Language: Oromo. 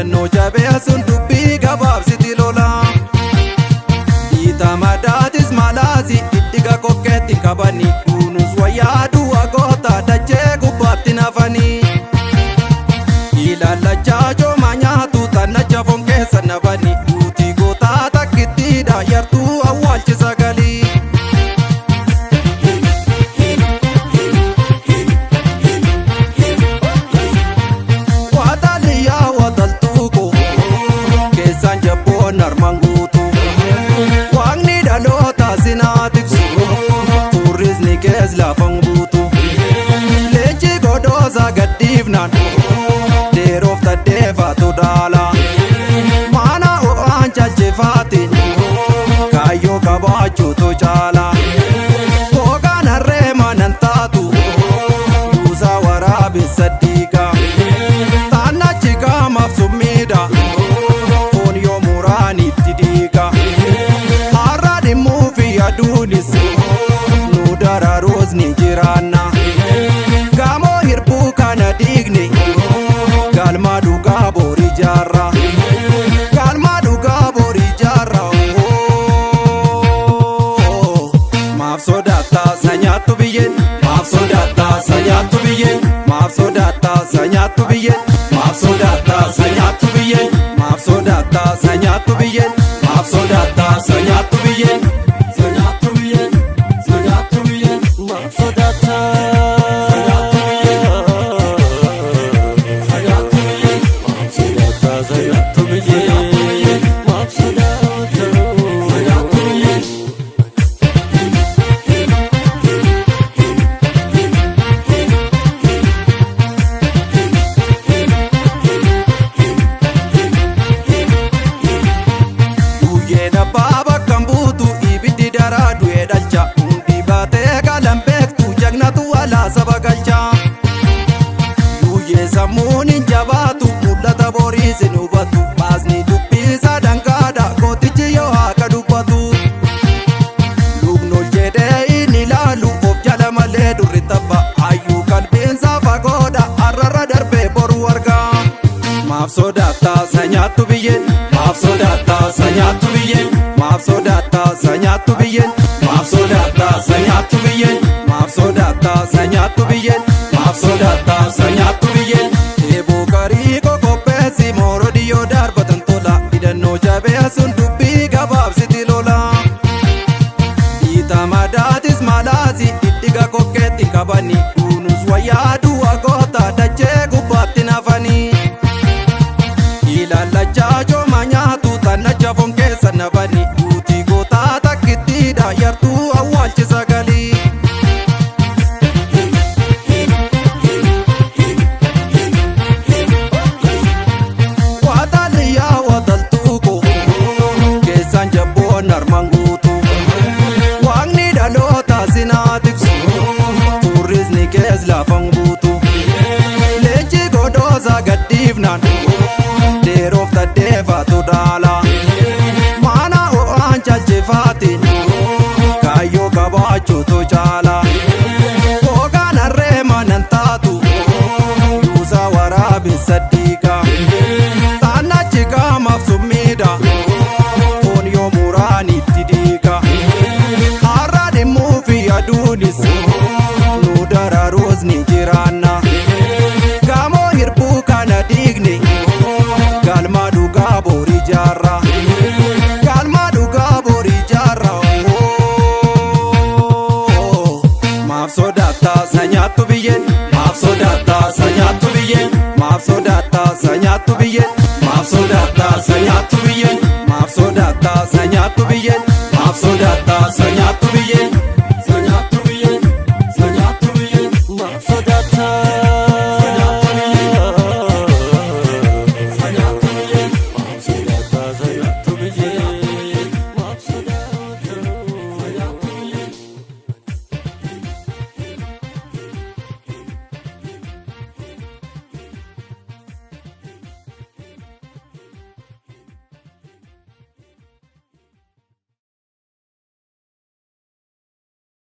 Hidhannoo jabeessuun dubbii gabaabsiti lola. Dhiita madaatis malaasi diddiga kokkeetti qabani. Kunuus wayyaa du'a goota dachee gubbaatti nafani. Ilaalachaa cooma nyaatu tannacha foon keessa nabani. Duuti gootaa takkittiidha yartuu awwaalchisa galii. Waataliyaa wataltuuko keessaan jabboon armaan guutu. Waaqni dhaloota sinaa tiksu furrisni kees lafan buutu. Leenci godoosa gadhiifnaan dheeroof taddeeffatu dhaala. Maana ho'aan chalchifaatiin kaayyoo qabaachuutu caala. Hoogaan harree manan taatu buusaa waraabessa diiga. Taannachi qaamaaf summiidha foon yoo muraan itti diiga. Har'a dhimmuu fi aduunis nu dararuus ni jiraanna. Gamoo hirbuu kana diigne galma dhugaa boori jaarra. Galma dhugaa boori jaarra. Maaf sodaattaa sanyaattu biyyeen. Maaf sodaattaa sanyaattu biyyeen. Maaf sodaattaa sanyaattu biyyeen. Maaf sodaattaa sanyaattu biyyeen. Maaf sodaattaa sanyaattu biyyeen. Maaf sodaattaa sanyaattu biyyeen. Sanyaattu biyyeen. Sanyaattu biyyeen. Maaf sodaata? Sanyaattu biyyeen. Maaf sodaata sanyaattu biyyee? Maaf sodaata? Sanyaattu biyyeen. Guyyeen abbaa bakka hin buutu ibiddi daraa du'ee dhalcha. Hundi baatee galan beektu jagnatu alaa saba galcha. Guyyee sammuun hin jabaatu mul'ata boriis hin hubatu. Baasni dubbisaa dangaadha gootichi yoo haqa dubbatu. Lubnoon jedhee inni ilaalu of jala malee durri tapha. Hayyuu qalbiinsaa fagoodha har'arra darbee boru argaa. Maaf sodaattaa sanyaattu biyyeen. Maaf sodaattaa sanyaattu biyyeen. Maaf sodaattaa sanyaattu biyyeen. Maaf sodaattaa sanyaattu biyyeen. Maaf sodaattaa sanyaattu biyyeen. Maaf sodaattaa sanyaattu biyyeen. Eeboo qarii qoqopheessi mooroo dhiyyoo darbatan tola. Hidhannoo jabeessuun dubbii gabaabsiti lola. Dhiita madaatis malaasi diddiga kokkeetti qabani. Kunuus wayyaa du'a goota dachee gubbaatti nafani. Ilaalachaa cooma nyaatu tannacha foon keessa nabani. Duuti gootaa takkittiidha yartuu awwaalchisa galii. Waataliyaa wataltuuko keessaan jabboon armaan guutu. Waaqni dhaloota sinaa tiksu furrisni kees lafan buutu. Leenci godoosa gadhiifnaan dheeroof taddeeffatu dhaala. Maana ho'aan chalchifaatiin kaayyoo qabaachuutu caala. Hoogaan harree manan taatu yuusaa waraabessa diiga. Taannachi qaamaaf summiidha foon yoo muraan itti diiga. Har'a dhimmuu fi aduunis nu dararuus ni jiraanna. Gamoo hirbuu kana diigne galma dhugaa boori jaarra. Galma dhugaa boori jaarra. Maaf sodaattaa sanyaattu biyyeen. Maaf sodaattaa sanyaattu biyyeen. Maaf sodaattaa sanyaattu biyyeen. Maaf sodaattaa sanyaattu biyyeen. Maaf sodaattaa sanyaattu biyyeen. Maaf sodaattaa sanyaattu